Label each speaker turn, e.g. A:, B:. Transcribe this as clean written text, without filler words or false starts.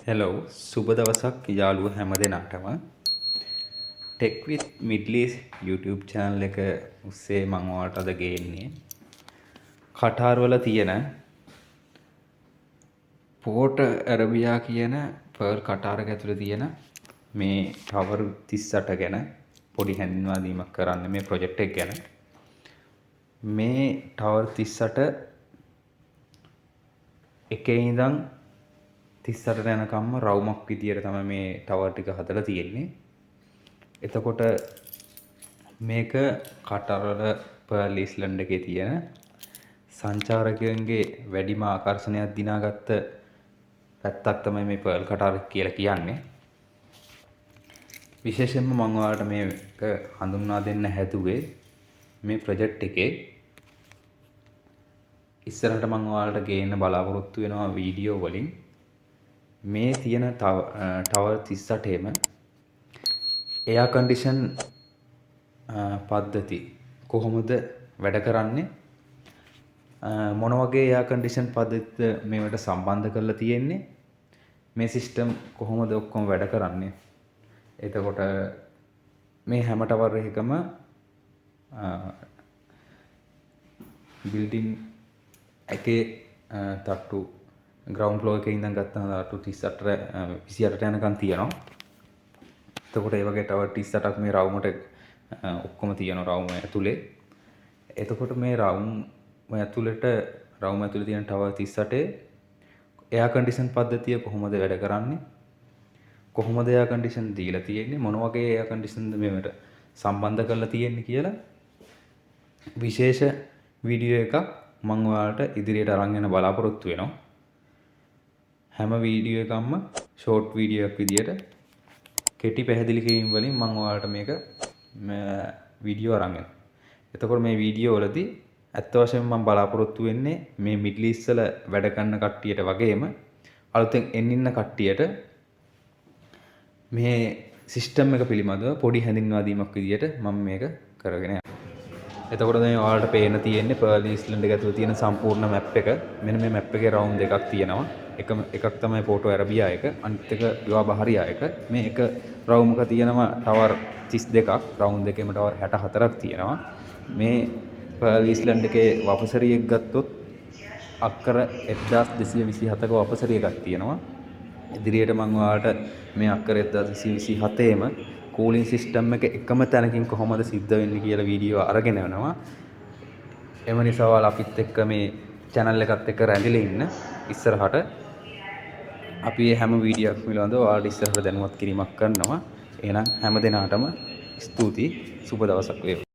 A: Hello, සුබ දවසක් යාළුවෝ හැම දෙනාටම. Tech with Middle East YouTube channel එක ඔස්සේ මම ඔයාලට අද ගේන්නේ කටාර් වල තියෙන පෝට් ඇරබියා කියන පර්ල් කටාර එක ඇතුලේ තියෙන මේ ටවර් 38 ගැන පොඩි හැඳින්වා දීමක් කරන්න මේ ප්‍රොජෙක්ට් එක ගැන. මේ ටවර් 38 එකේ ඉඳන් 38ට යනකම්ම රවුමක් විදියට තමයි මේ ටවර් ටික හදලා තියෙන්නේ. එතකොට මේක කටාර් වල පර්ල් අයිලන්ඩ් එකේ තියෙන සංචාරකයන්ගේ වැඩිම ආකර්ෂණයක් දිනාගත්ත පැත්තක් තමයි මේ පර්ල් කටාර් කියලා කියන්නේ. විශේෂයෙන්ම මම ඔයාලට මේක හඳුන්වා දෙන්න හැදුවේ මේ ප්‍රොජෙක්ට් එකේ ඉස්සරහට මම ඔයාලට ගේන්න බලාපොරොත්තු වෙනවා වීඩියෝ වලින් මේ තියෙන ටවර් 38ෙම එයා කන්ඩිෂන් පද්ධති කොහොමද වැඩ කරන්නේ, මොන වගේ එයා කන්ඩිෂන් පද්ධතිද මේවට සම්බන්ධ කරලා තියෙන්නේ, මේ සිස්ටම් කොහොමද ඔක්කොම වැඩ කරන්නේ. එතකොට මේ හැම ටවර් එකකම බිල්ඩින් එකේ තට්ටු ග්‍රවුන්ඩ් ෆ්ලෝර් එකේ ඉඳන් ගත්තම තට්ටු 38 28ට යනකම් තියෙනවා. එතකොට ඒ වගේ ටවර් 38ක් මේ රවුමට ඔක්කොම තියෙනවා රවුම ඇතුලේ. එතකොට මේ රවුම් ඇතුළට රවුම ඇතුලේ තියෙන ටවර් 38 එයා කන්ඩිෂන් පද්ධතිය කොහොමද වැඩ කරන්නේ, කොහොමද එයා කන්ඩිෂන් දීලා තියෙන්නේ, මොන වගේ එයා කන්ඩිෂන්ද මේවට සම්බන්ධ කරලා තියෙන්නේ කියලා විශේෂ වීඩියෝ එකක් මම ඔයාලට ඉදිරියට අරන් යන්න බලාපොරොත්තු වෙනවා. හැම වීඩියෝ එකක්ම ෂෝට් වීඩියෝ එකක් විදියට කෙටි පැහැදිලි කිරීම වලින් මම ඔයාලට මේක වීඩියෝ අරන් එනවා. එතකොට මේ වීඩියෝ වලදී ඇත්ත වශයෙන්ම මම බලාපොරොත්තු වෙන්නේ මේ මිඩල් ඊස්ට් වල වැඩ කරන කට්ටියට වගේම අලුතෙන් එන්න ඉන්න කට්ටියට මේ සිස්ටම් එක පිළිබඳව පොඩි හැඳින්වා දීමක් විදියට මම මේක කරගෙන යනවා. එතකොට දැන් ඔයාලට පේන තියෙන්නේ පර්ල් අයිලන්ඩ් එක ඇතුළේ තියෙන සම්පූර්ණ මැප් එක. මෙන්න මේ මැප් එකේ රවුන්ඩ් දෙකක් තියෙනවා. එකම එකක් තමයි පෝටෝ ඇරබියා එක, අනිත් එක විවා බහරියා එක. මේ එක රවුමක තියෙනවා ටවර් 32ක්, රවුන්ඩ් දෙකේම ටවර් 64ක් තියෙනවා. මේ පර්ල් අයිලන්ඩ් එකේ වපසරියක් ගත්තොත් අක්කර 1227ක වපසරිය එකක් තියෙනවා. ඉදිරියට මම ඔයාලට මේ අක්කර 1227ේම කූලින් සිස්ටම් එක එකම තැනකින් කොහොමද සිද්ධ වෙන්නේ කියලා වීඩියෝ අරගෙන යනවා. එම නිසා ඔයාලා අපිත් එක්ක මේ චැනල් එකත් එක්ක රැඳිලා ඉන්න. ඉස්සරහට අපි මේ හැම වීඩියෝ එකක් පිළිබඳව ඔයාලට ඉස්සරහට දැනුවත් කිරීමක් කරනවා. එහෙනම් හැම දෙනාටම ස්තුතියි. සුබ දවසක් වේවා.